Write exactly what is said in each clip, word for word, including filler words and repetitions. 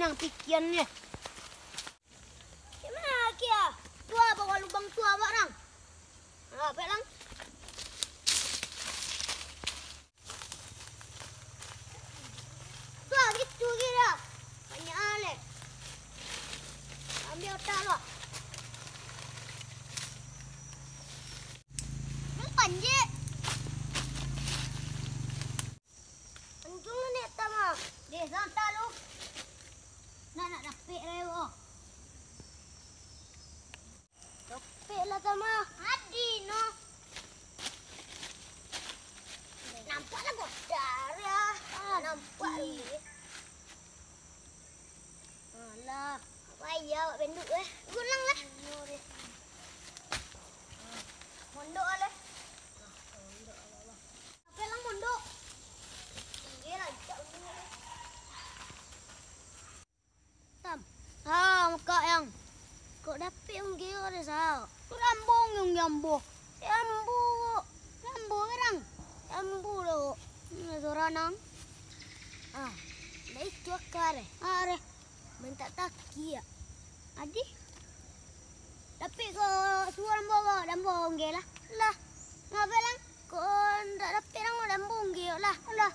Nan pikian ni. Kama lagi ah? Tu ah, bawah lubang tu awak rang. Awak pek lang. Tu ah, gitu kira. Banyak alek. Ambil otak lo. Panjek. Untung ni tama. Deh, santai lu. Nak, nak dapik lah, yo. Dapik lah, tama. Adi, no. Nampak lah, godar, ya. Ah, nampak ni. Alah. Apa iya, awak benduk, eh? Gulang lah. Mondok lah. Apa lang mondok? Inggih lah, cak unggih lah. Tam. Ah, muka yang. Kok dapik unggih kau desa? Rambo unggih ambo. Si ambo. Rambo berang. Si ambo lo. Ini suara nang. Ah, dah itu akar eh. Are. Mintak taki ya. Adi. Tapi ko suruah ambo ko, dambo unggih lah. Lah. Ngapa lang? Ko ndak dapik lang, dambo unggih lah. Lah.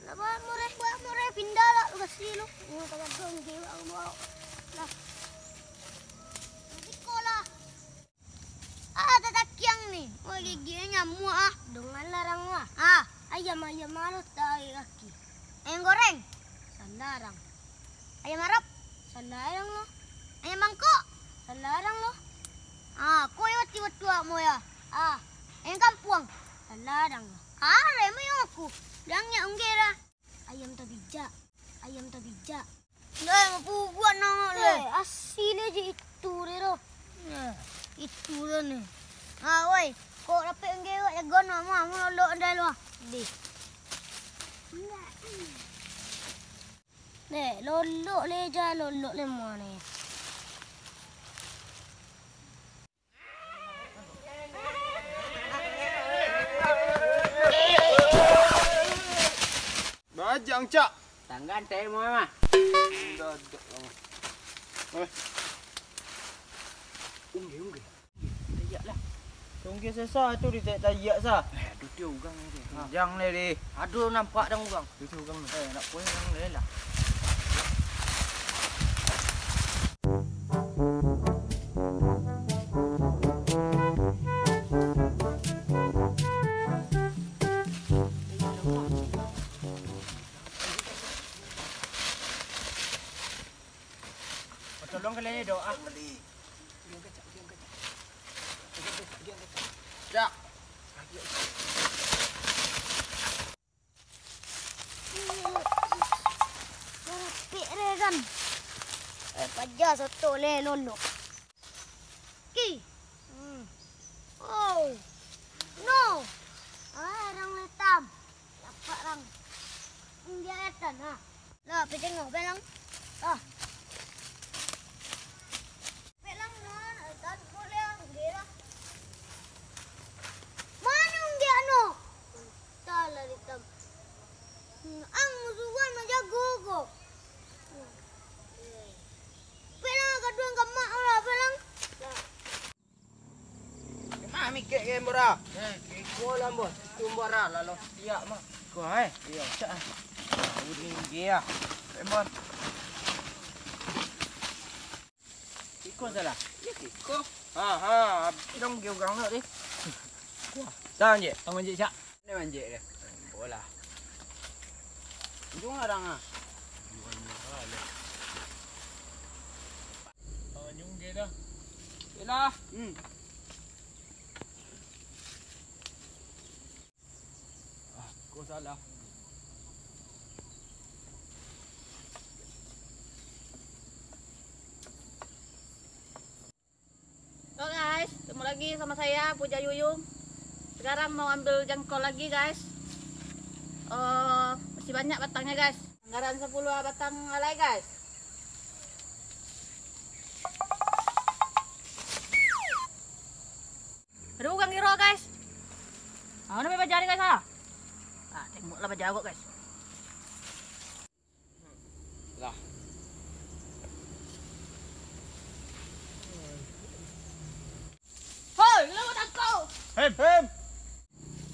Ndak apa, mureh. Buat mureh, pindah lah lokasi lu. Ini kata unggih lah, ambo. Lah. Nanti ko lah. Ah, tatakiang ni. Wah, gigi nyamuak ah. Dongan larang wah. Ah. Ayam, ayam malu tarik kaki. Ayam goreng. Sandarang. Ayam arab. Sandarang lo. Ayam bangkok. Sandarang lo. Ah, kau yo tiba tua mo ya. Ah, ayam kampuang. Sandarang lo. Ah, remo yang aku. Jangan ya unggih lah. Ayam tabijak. Ayam tabijak. Lai, mapuguak nang lai. Eh, asli je itu dia tu. Nah, itu tu ni. Ah, woi, kok dapik unggih awak jago no, mah, mau lolok dah lu. Deh. Deh, lolok le ja, lolok le mah ni. Bajang, Cak. Tanggan teh mau mah. Dadak lah. Eh. Unggih, unggih. Tayak lah. Unggih sesa tu di tayak sa. Eh, tu dia urang ni. Ha. Jang le deh. Aduh, nampak dang urang. Tu dia urang ni. Eh, nak poin urang le lah. Tolong kalian ni doa. Cak. Rapik re kan. Eh, paja soto le lolo. Ki. Hmm. Oh. No. Ah, rang letam. Lapak rang. Dia letam, ha. Lah, pai tengok, pai lang. Ah. Pai lang, nan, eh, tan, boleh, ah, unggih lah. Mano unggih anu? Entahlah, Ritam. Hmm, ang musuhan manjago ko. Hmm. Pai lang, kaduan ka mak lah, pai lang. Lah. Kama mikek ka Embora? Eh, kiko lah, Mbor. Itu Embora, lalu tiak mah. Kiko, eh? Iyo, cak, eh. Tahu ni, inggih, ah. Embor. Kiko salah. Iyo, kiko. Ha, ha, abih dong, geu gang nak, deh. Dah, Anjek. Tang Anjek, cak. Ni manjek dia. Bola. Ujung arang ah. Ujung arang ah. Ujung dia dah. Yalah. Hmm. Ah, kau salah. Halo guys, ketemu lagi sama saya Puja Yuyung. Sekarang mau ambil jangkol lagi guys. Eh, masih banyak batangnya guys. Anggaran sepuluh batang alai guys. Ada urang kiro guys. Ah, mana baja ni guys ah? Ah, tengoklah baja kok guys. Lah. Him.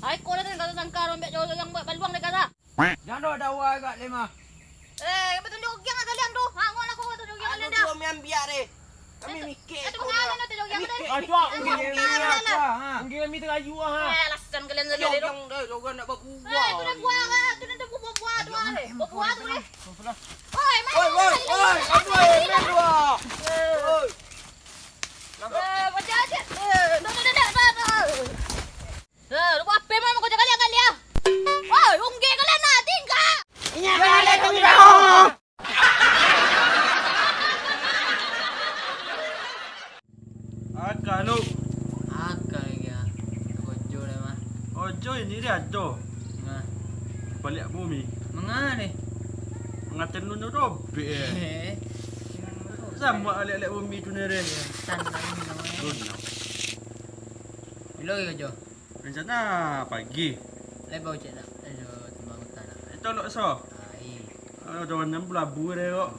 Ai, ko lah, kan, kata sangka, rombek jauh yang buat baluang dek kata. Jan doh dawa agak lemah. Eh, batunjuk ukiang lah kalian tu. Ha, ngok lah ko batunjuk ukiang kalian dah. Aduh, kami ambiak deh. Kami mikir. Itu ko pengawa lah. Dah tunjuk ukiang dah. Mikir. Ah, tu, ah, unggi, unggi, unggi, ah, tu, ah, ha. Unggi kami terayu, ah, ha. Eh, alasan kalian saja deh tu. Jangan, jangan, jangan nak babuah. Eh, tu dah buah, tu dah buah, buah tu, ah, deh. Buah tu, deh. Oi, mai. Oi, oi, oi, aduh, oi, mai dua. Oi. Eh, baca aja. Eh, dah, dah, dah, dah, dah. Eh, lu buat apa, Mam? Kau jangan lihat kali, ah. Woi, unggi kalian nak tinggal. Ingat kalian tinggal. Aka lu. Aka lagi, ah. Ojo lah, mah. Ojo ini dia ado. Nah. Baliak bumi. Manga ni? Manga tenun tu robek, eh. Eh. Sama alek-alek bumi tu ni, deh. Tanah ni namanya. Gunung. Bilo lagi kerja? Rencana pagi. Lai bau cek nak? Aduh, tembang utara. Itu lok so. Ai. Aduh, dah enam belabu deh kok.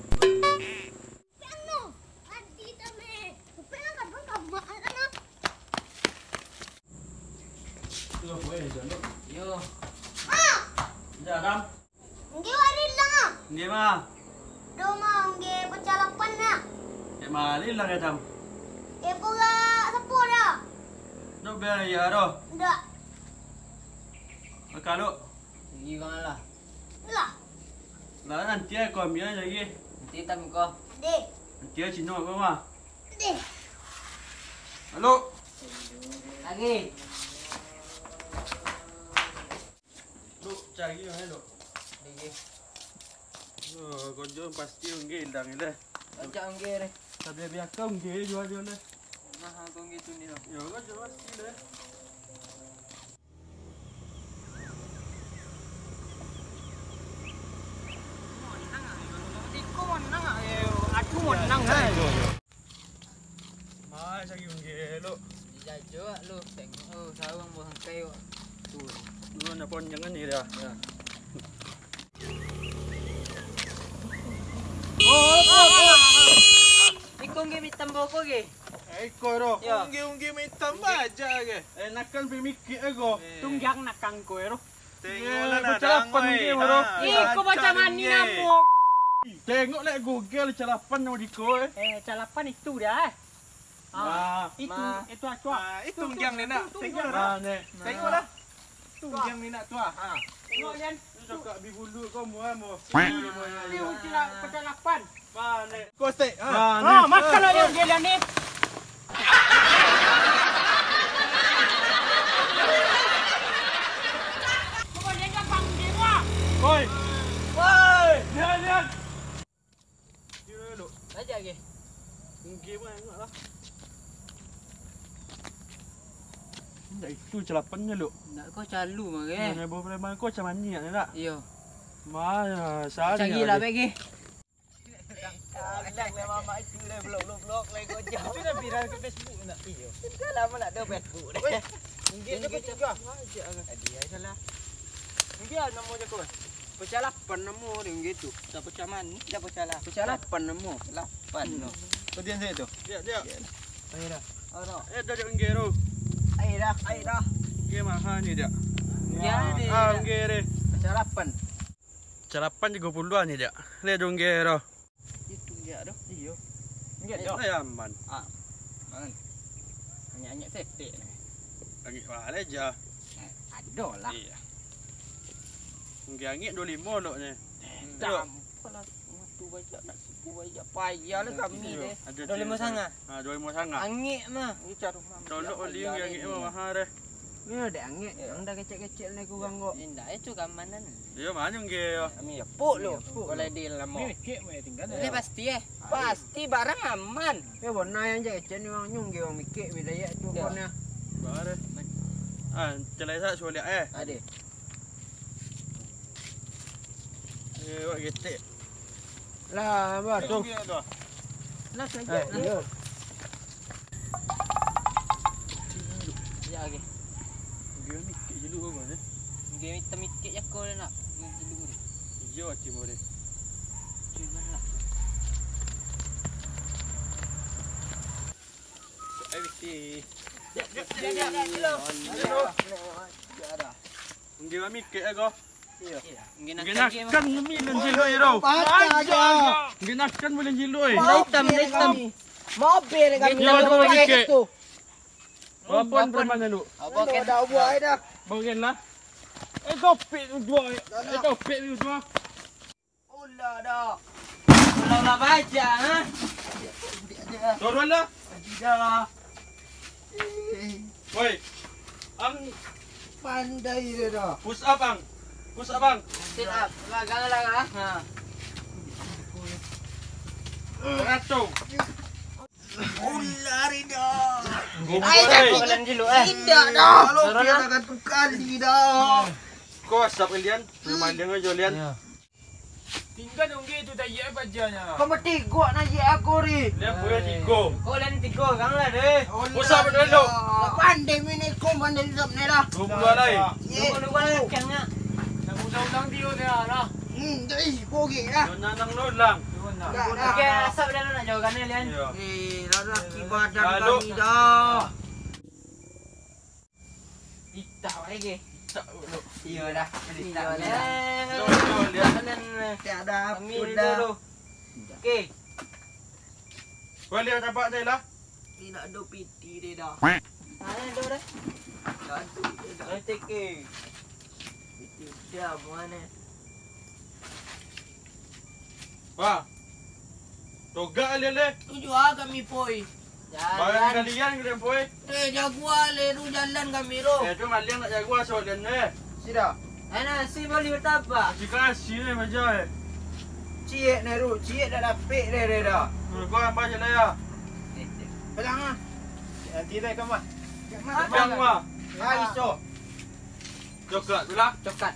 Piang no, adi tame. Upek lah kadang kamak lah no. Tu apa eh, Jan, tu? Yo. Ah! Jan, Adam. Nggih, wak ilang ah. Nggih, Ma. Doh, Ma, nggih pacah lapan nah. Cek mali ilang, Adam. Eh, pura sapo dah. Dok biaya doh. Ndak. Kalau. Tinggi banget lah. Lah. Lah, nanti aku ambil lagi. Nanti hitam kau. Deh. Nanti ya Cino apa, Ma? Deh. Halo. Lagi. Duk, cari mah, Duk. Deh. Oh, kau jual pasti unggi ilang ni lah. Rancak unggi deh. Tapi biar kau unggi jual-jual deh. Nah, aku unggi tu ni lah. Yo, kau jual pasti deh. Iko menang, eh, aku menang, eh. Mai sagi unggi lo. Dijajo wak lo, tengok lo, sarung buah angkai wak. Tu. Dulu nak ponjangan ni dah. Ya. Oh, oh, oh. Iko unggi mitam boko ge. Eh, iko ro. Ya. Unggi-unggi mitam baja ge. Eh, nakan pimikik ego. Eh. Tunggang nakan ko ro. Tengoklah, eh, nadang, pacalapan oi. Ih, ko macam mani namo. Tengok lek Google calapan namo diko, eh. Eh, calapan itu dah, eh. Ah, itu, itu acok. Ah, itu tunggang ni nak. Tengoklah. Tengoklah. Tunggang ni nak tu, ah. Ha. Tengok, Lian. Cakak bi bulu ko, muah, muah. Ni, ni, ni, pacalapan. Kosek, ha. Ah, makan lah dia, dia ni. Oi. Woi, lihat, lihat. Kira dulu. Aja ke? Unggi pun enak lah. Ndak itu calapan je, Luk. Ndak, kau calu mah, ke? Nah, nabo preman kau macam mani nak, nak? Iyo. Mah, sari. Cari lah, baik ke? Alah, lah mamak itu dah blok, blok, blok, lah kau jauh. Itu dah viral ke Facebook nak? Iyo. Dah lama nak ada Facebook dah. Weh, mungkin dia pecah. Aja lah. Tadi ai salah. Mungkin nama je kau. Pecah lapan nama dia gitu. Dah pecah mani, dah pecah lah. Pecah lapan nama. Lapan no. Kau diam saja tu. Dia, dia. Ayo dah. Ayo dah. Eh, dah dia enggero. Ayo dah, ayo dah. Dia mahal ni dia. Ya, dia. Ah, enggere. Pecah lapan. Calapan tigo puluah ni, Diak. Leh dong ge roh. Itu, Diak, doh. Iyo. Ingat, eh, doh. Lah, aman. Ah. Aman. Anyek-anyek setek ni. Angek balik aja. Eh, ado lah. Iya. Angek-angek dua limo lok ni. Eh, tak apalah. Tu banyak nak sipu banyak. Payah lah kami ni. Dua limo sanga. Ha, dua limo sanga. Angek mah. Ni caruh mah. Tolok oli angek mah mahal deh. Ni dah angek, yang dah kecek-kecek ni kurang kok. Indak, itu keamanan. Iyo, manyung ge yo. Kami ya pok lo. Boleh di lamo. Ni kek mah tinggal. Ni pasti eh. Pasti barang aman. Ya bona yang cek-cek ni orang nyung ge orang mikek bila ya tu kona. Bare. Ah, celai sa suliak eh. Ade. Eh, wak getek. Lah, bah, tu. Lah, saja. Eh, iyo. Ya, oke. Dia mikir je lu apa ni? Dia mikir je kau nak. Dia je lu ni. Iyo, cimo deh. Cuma lah. Eh, mikir. Dia, dia, dia, dia, dia. Dia mikir, eh, kau. Iyo. Genahkan milen jiloi tu. Baca aja. Genahkan milen jiloi. Hitam, hitam. Mobil kami. Yo, dua pakai dikit. Itu. Wapun preman dulu. Apa kan? Dah buat dah. Bagian lah. Eh, topik tu dua. Eh, topik tu dua. Ulah dah. Ulah-ulah baca, ha? Turun lah. Tidak. Woi. Ang. Pandai dia dah. Push up, Ang. Push up, Ang. Sit up. Lah, gang lah, ha. Ha. Seratus. Ular dah. Ai, sakit. Indak dah. Kalau dia dah satu kali dah. Kau asap kan, Lian? Maliang aja, Lian. Tinggal nunggu tu tak iya bajanyo. Kau mati gua nak iya aku ri. Lian boleh tigo. Kau lain tigo, kang lah deh. Usah betul dulu. Pandai mini kau pandai sap ni dah. Dua puluh alai. Ye. Dua puluh alai, kang nak. Nak ulang-ulang dia lah. Hmm, dah ih, kau gila. Nang ulang. Dah, dah. Okey, asap dah nak jauhkan ni, Lian. Iyo. Eh, dah, dah, kibadan kami dah. Itak bae ge. Itak dulu. Iyo dah, itak. Iyo dah. Lo, lo, lihat. Kanan, eh. Tiada. Kami dulu. Okey. Kau lihat tapak dia lah. Tidak ada piti dia dah. Mana tu dah? Tidak ada dia dah. Okey. Piti dia mana? Wah. Togak alih-alih. Tu jua kami poi. Bayang kalian kalian poi. Eh, jaguar le tu jalan kami tu. Eh, tu maliang nak jaguar so dan eh. Sida. Ana si bali betapa? Kasih kasih ni macam eh. Ciek ni tu, ciek dah dapik deh deh dah. Kau apa je lah ya. Pelang ah. Nanti deh kemah. Pelang mah. Hai so. Coklat tu lah. Coklat.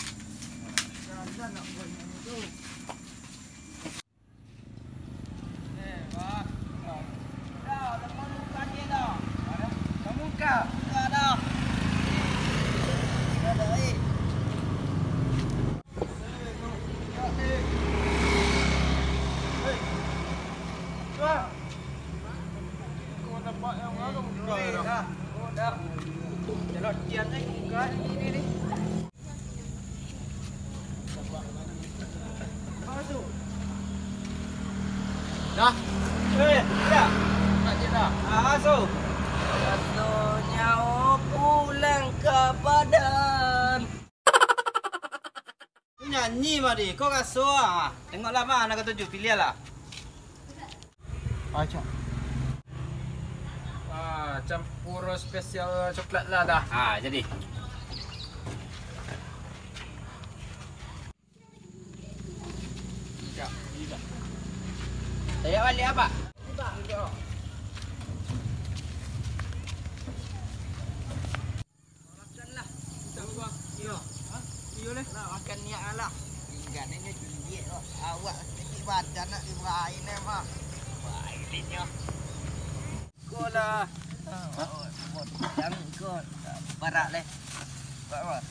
Dah. Eh, dah. Tak je dah. Ah, so. Rasonyo pulang ka padan. Nyanyi mah di, kau raso ah. Tengoklah mah anak katuju, piliahlah. Ah, cak. Ah, campur spesial coklat lah dah. Ah, jadi. Saya balik apa? Makan lah. Iyo. Ha? Iyo leh. Nak makan niak lah. Tinggal ni tinggi kok. Awak kecil badan nak dibain eh, Mak. Bain nyo. Ko lah. Ha? Yang ko parak leh. Pak, Pak.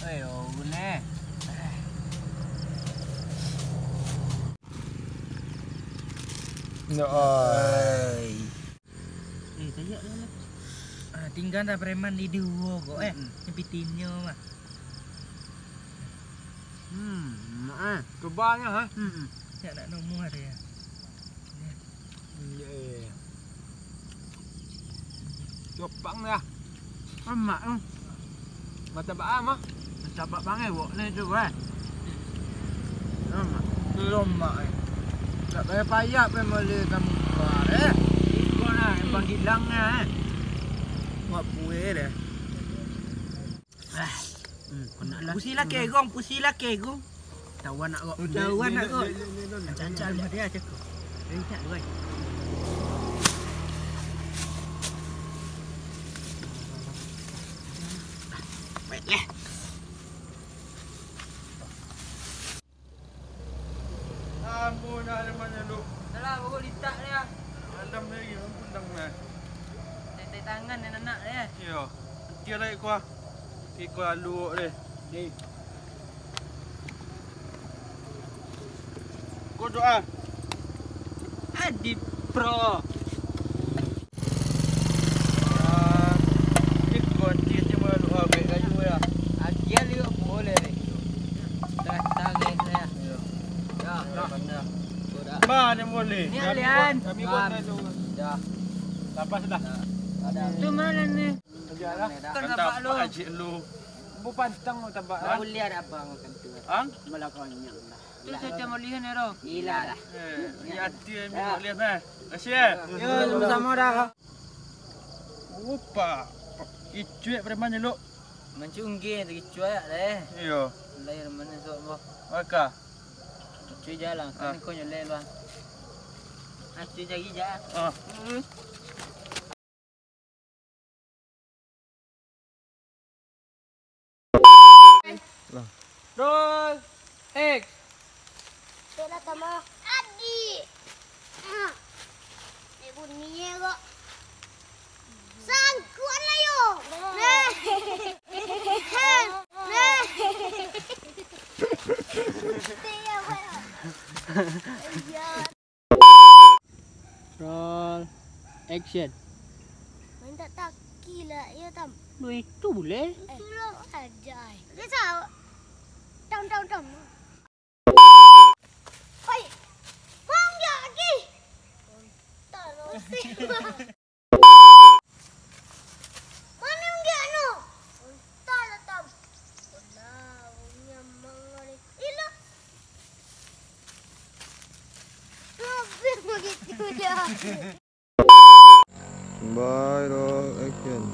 Oi, oh, ne. No, oi. Eh, tayak dah lah. Ah, tinggal dah preman di duo kok, eh. Mm-mm. Yang pitinyo mah. Hmm, enak, eh. Coba nya, eh. Hmm. Yak nak nomor dia. Hmm, ya, ya, ya. Copang dah. Amak tu. Martabak ah, mah. Martabak bangai wok ni tu, eh. Amak. Belum, mak, eh. Tak payah payah pe mali kamu keluar, eh. Ikut lah, yang panggilang lah, eh. Buat kue deh. Ah. Hmm, kena lah. Pusilah kegong, pusilah kegong. Tahu anak kok. Tahu anak kok. Caca mah dia cakap. Rencak tu, eh. Baiklah. Ampun, dah lamanya lu. Dah lah, baru litak dia. Malam lagi, orang pulang lah. Tai-tai tangan dan anak dia. Iya. Dia naik kuah. Ikut alu dia. Ni. Kau doa. Adi Pro. Ni Alian. Kami buat dulu. Dah. Lapas dah. Dah. Ada. Tu mana ni? Ajalah. Kan nampak lu. Ajik lu. Bu pantang lu tambah. Hah? Boleh ada abang makan tu. Ang? Malah kau nyang lah. Tu saja malihan ya, Ro. Ilah lah. Eh, ya hati yang buat lihat, eh. Kasih, eh. Yo, sama-sama dah. Upa, icuek preman elok. Mancungge tu icuek deh. Iyo. Lahir mana sok boh. Maka. Icuek jalan, kan kau nyelek lu. Ah, icuek jagi ja. Ah. Hmm. Roll. X. Cek lah, Tama. Adik. Ha. Eh, bunyi kok. Sangkuan lah, yo. Nah. Nah. Nah. Roll. Action. Minta taki lah, yo, Tam. Duh, itu boleh? Eh, itu lo aja, ai. Dia tahu. Tam, tam, tam. Oi, bang, dia lagi. Entah lah, mesti. Mana dia no? Entah lah, Tam. Nah, punya mangari. Ilo. Habis begitu dia. Bye, roll, action.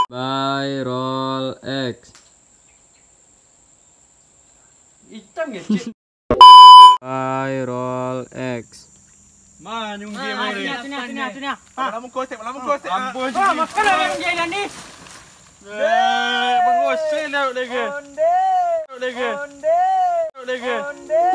Bye, roll, X. Hitam ya, Cik? Bye, roll, X. Ma, nyunggi. Ah, ah, sini, sini, sini, sini. Ah. Lama kau, Cik, lama kau, Cik. Ampun, ah, makan lah yang dia ni. Eh, mengusik lauk lagi. Onde. Lauk lagi. Onde. Lauk lagi. Onde.